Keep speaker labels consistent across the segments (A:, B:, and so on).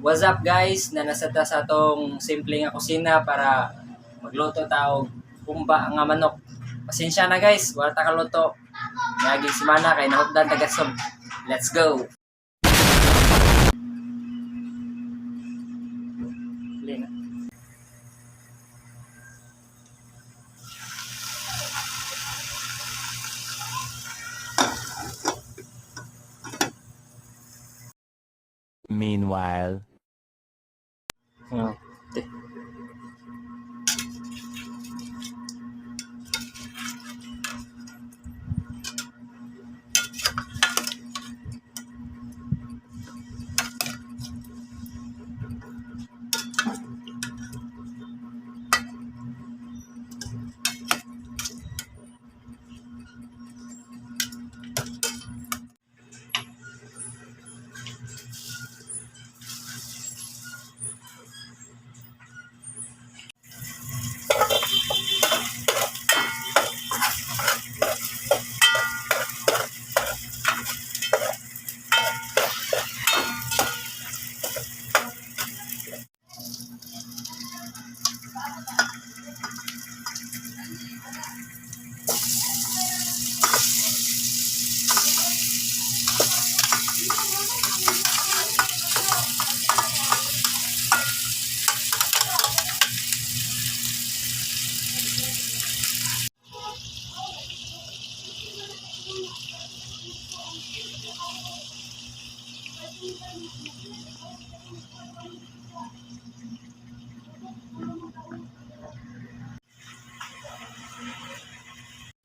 A: What's up, guys? Nanasa ta sa atong simple nga kusina para magluto ta og humba nga manok. Pasensya na, guys, wala ta kaluto. Niaging semana kay nahutdan tagasog. Let's go. Lina.
B: Meanwhile.
A: Oh, te.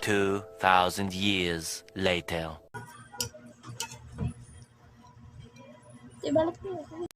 B: 2,000 years later.
C: Ibalik mo.